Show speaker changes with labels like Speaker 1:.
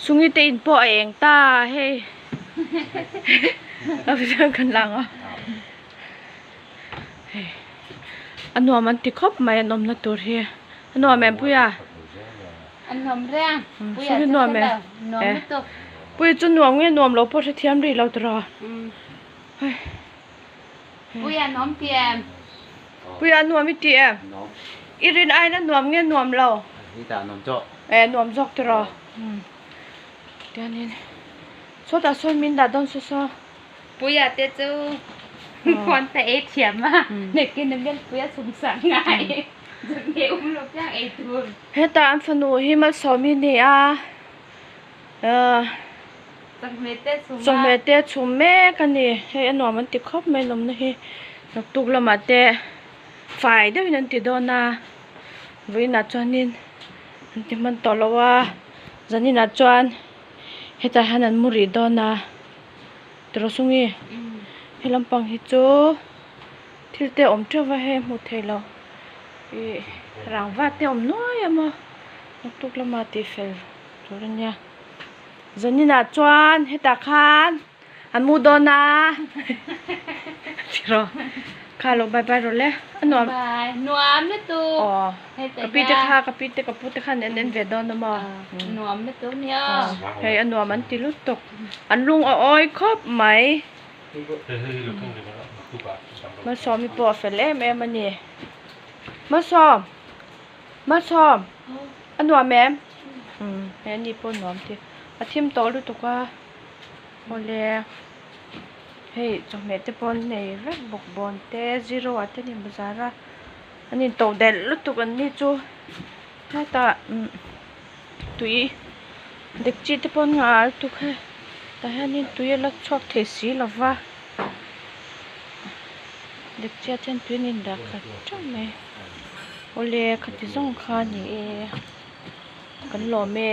Speaker 1: Sungi te in pawh a eng ta hei a video kan la ang a hei a nuam an ti khawp mai an awmna tur hi a nuam em Puia?
Speaker 2: A nuam reng Puia
Speaker 1: chu nuam em
Speaker 2: nuam lutuk
Speaker 1: Puia chu nuam nge nuam lo pawh hrethiam rih lo tawh hei.
Speaker 2: Puia nuam ti em?
Speaker 1: Puia nuam i ti em? I rin aiin a nuam nge nuam lo? E nuam zawk tiraw. Tianin sawtah sawn min dah dawn saw saw.
Speaker 2: Puia te chu phone te ei thiam a, nakin a Melpuia chhungsak ngai chutnge um lo piang ei tur.
Speaker 1: Hetah an fanu hi Malsawmi a ni a. Chawhmeh te a chhum mek a ni hei a nuam an ti khawp mai lawmna hi naktuk lamah te fai deuhin an ti dawn a vawiinah chuanin an ti hman tawh lo a zaninah chuan hetah hian an mu rih dawn a tiraw-sungi he lampang hi chu thil te a awm teuh va hei a hmuh theih loh ih rangva te a awm nuai a maw naktuk lamah tih fel. Tur a nia zaninah chuan hetah khan an mu dawn a tiraw kha lo bye bye rawh le a nuam
Speaker 2: bye nuam lutuk
Speaker 1: aw ka pi te kha ka pi te ka pu te khan an en ve dawn a maw
Speaker 2: nuam lutuk nia
Speaker 1: hei a nuam an ti lutuk an lung a awi khawp mai Malsawmi pawh a fel em em a ni Malsawm. Malsawm a nuam em? Umm he ni pawh nuam ti a thim tawh lutuk a awle hei chawhmeh te pawh an nei vek bawk bawn te zero ah te an in bazar a an in to delh lutuk an ni chu hetah umm tui dekchi te pawh an ngah lutuk hei tah hianin tui a la chhuak thei si lova dekchi ah chuan tui an in dah khat teuh mai. Awle khati zawng kha a ni e kan lawm e.